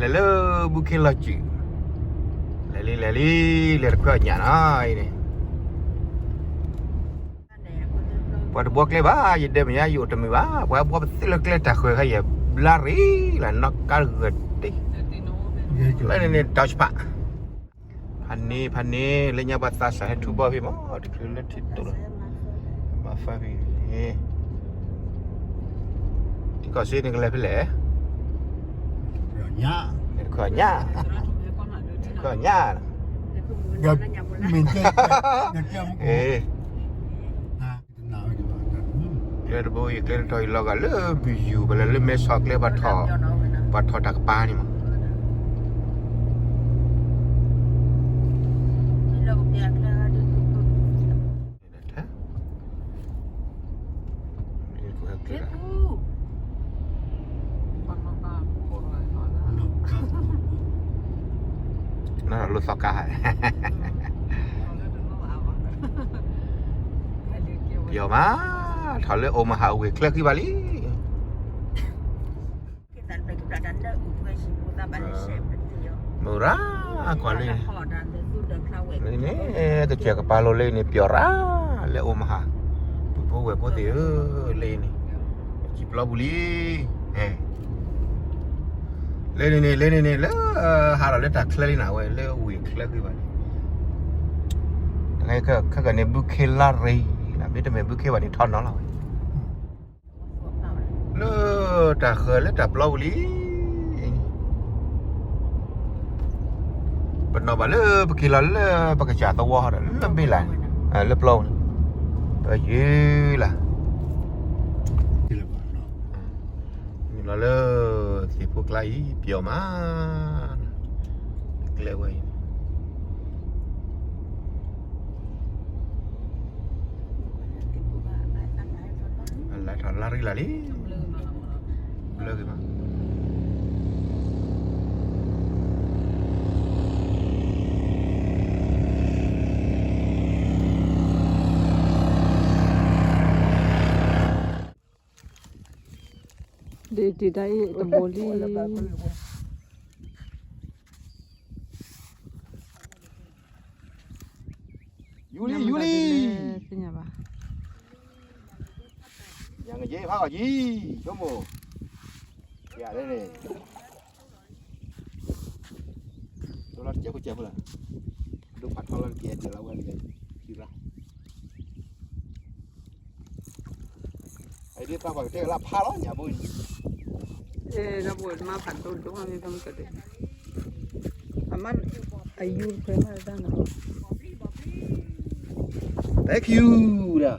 လဲၤလၢဘူၣ်ခ့လီၤစုာ်, လဲၤလံ လဲၤလံ, လဲၤတခွဲအီၣ်ညၣ်နီၤအံၤန့ၣ်, ပှၤတဘှီကျဲဘၣ်, ယဒဲးမဲာ်ညါ ယအိၣ်တမုာ်ဘၣ်, ပှၤဘှီပသ့လၢကျဲတၢ်ဃၢၤခါ ယဘျါရံၣ်လၢနီၣ်ကါဂၢၢ်တ့ၢ်, လၢန့ၣ်န့ၣ် ဒီးဆၣ်ဖး ဖးန့ၣ် ဖးန့ၣ် လၢညါပှၤသးစၢ်ဟဲထူဘီဖဲမး တချုးလၢထံတိၣ်လီၤ, ဘၣ်ဖးဖဲန့ၣ်, ထံကီၢ်စ့န့ၣ်ကလဲၤဖဲလဲၣ်, တခွဲညၣ်, တခွဲညၣ်, မ့ၢ်, ကျဲတဘိ ယကျဲတထီၣ် ယလီၤဂာ်လၢမုၢ်ယူၤ ပလဲၤလၢမဲဆီးကျဲ ပှၤထီၣ်တၢ်ကပၤန့ၣ်မး နလိသီကါ, ပျီမး, ထီၣ်လၢအိၣ်မဟး ဝ့ၢ်ချၢဃံဘၣ်လံ, မုၢ်ရၣ်ကွၢ်လံ, လၢန့ၣ် ကစၢၢ်ကပၤလိၤလၢန့ၣ် ပျီရၣ်, လၢအိၣ်မဟး, ပုၢ်ဖိဝဲၢ်ဖိသ့ၣ်ဧၢ, လၢန့ၣ်, စံၣ်ပျီပူၤလံ, လၢန့ၣ်န့ၣ် လၢန့ၣ်န့ၣ် လၢဟးထီၣ်လၢတၢ်ချၢလံနၤဝဲ လၢဝ့ၢ်ချၢဃံဘၣ်န့ၣ်, ခဲကနံၣ်န့ၣ် ဘူၣ်ခ့လါရ့, မ့တမ့ၢ်ဘူၣ်ခ့ဘၣ်န့ၣ် ထီၣ်နီၤလီၤဝဲ လၢတၢ်ဃၢၤလၢတၢ်ပျီပူၤလံ, ပနီၣ်ဘၣ်လၢပက့ၤလီၤလၢပကစၢ်သဝီဒီး လၢဘ့ၣ်လးန့ၣ်, လၢပျီပူၤန့ၣ်, ပယုၢ်လၢ်, မ့ၢ်လီၤလၢသ့ၣ်ဖိကျါအံၤ ပျီမး, ကျဲဝဲအံၤ လၢထီၣ်လါရံလၢ်လံ, ဘျၢဂ့ၤမး, ဒ်တၢ်အံၤတဘိလံ, ယူလံ ယူလံ, သ့ၣ်ညါဘၣ်, ညၣ်ကယ့ဖးဂီၤကံ, ဆိကမိၣ်, ယၤလၢန့ၣ်, ဒိလီၤတကဲးဖိကဲးဖိလီၤ, ဒိဖးထီလီၤတကဲးတၢ်လီၤဝဲန့ၣ်, ဒ်သးပှၢ်ကတဲကလၢဖးလီၤ ညၣ်ဘိန့ၣ်, အမ့ၢ်အယူခွဲမးတၢ်နီၤ, တၢ်ခံယူဒၣ်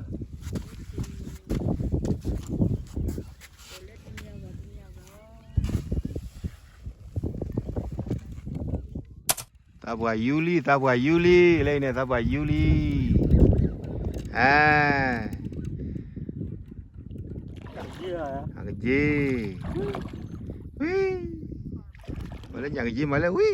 သးပှၢ်ယူလံ သးပှၢ်ယူလံ လၢအံၤန့ၣ် သးပှၢ်ယူလံ, အ, ညၣ်ကယ့, ဝံ, မၤလၢညၣ်ကယ့ မၤလၢဝံ,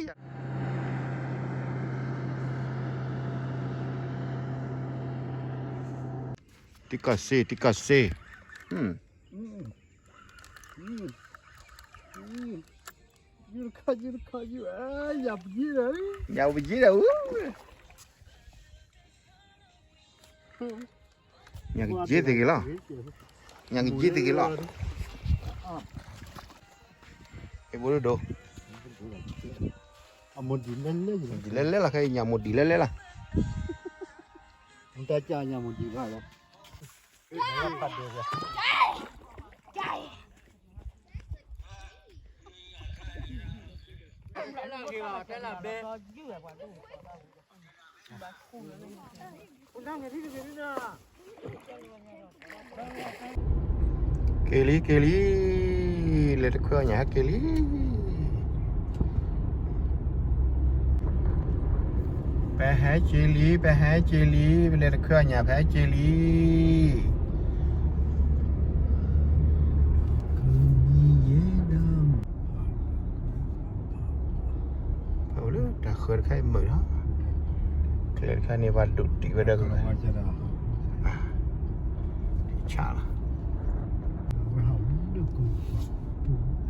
တံၤကီၢ်စ့ တံၤကီၢ်စ့, ညၣ်ပယ့ဒၣ်, ညၣ်ကယ့တဂ့ၤလီၤ, ညၣ်ကယ့တဂ့ၤလီၤ, အဘိဒိၣ်, ဒ်လဲၣ်လဲၣ်လီၤ ခဲအံၤ ညၣ်မိၢ်ဒ်လဲၣ်လဲၣ်လီၤ. က့ၤလံ က့ၤလံ, လဲၤတခွဲအီၣ်ညၣ်ဟဲက့ၤလံ. ပဟဲက့ၤလံ ပဟဲက့ၤလံ, ပလဲၤတခွဲအီၣ်ညၣ် ပဟဲက့ၤလံ. ဖဲအိၣ်လၢတၢ်ဃၢၤတခါအံၤမုာ်လီၤ. ကျဲတခါန့ၣ် ပှၤဒိးတံၢ်ဝဲဒၣ်ကမၢ်, ဆၣ်လီၤ.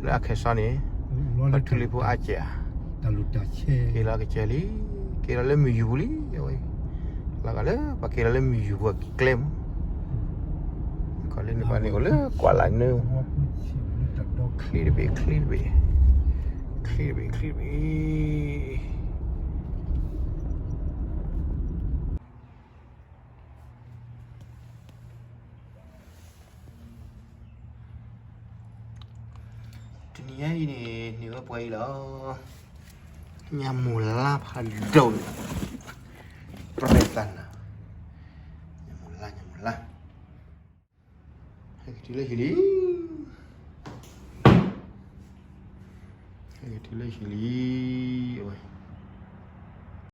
လၢအခဲစီန့ၣ် ပှၤထူလံၤဖိအါစဲးဧါ, က့ၤလီၤကစဲးလံ, က့ၤလီၤလၢမုၢ်ယူၤပူၤလံ, အဝဲ, လီၤဂာ်လၢ ပှၤက့ၤလီၤလၢမုၢ်ယူၤပူၤအကျဲမး, ကီၢ်လၢန့ၣ်ပှၤန့ၣ်အိၣ်လၢကွၢ်လၢ်နုာ်, ချ့တဘ့ၣ် ချ့တဘ့ၣ်, ချ့တဘ့ၣ် ချ့တဘ့ၣ်. တနံၤညါအံၤန့ၣ် န့ၢ်ဝဲပှဲၤအံၤလီၤ, ညၣ်မိၢ်လါဖးဒိၣ်န့ၣ်, ပြဲသနၤ, ညၣ်မိၢ်လါ ညၣ်မိၢ်လါ, ဟဲက့ၤတုၤလၢဟံၣ်လံ, ဟဲက့ၤတုၤလၢဟံၣ်လံ, အဝဲ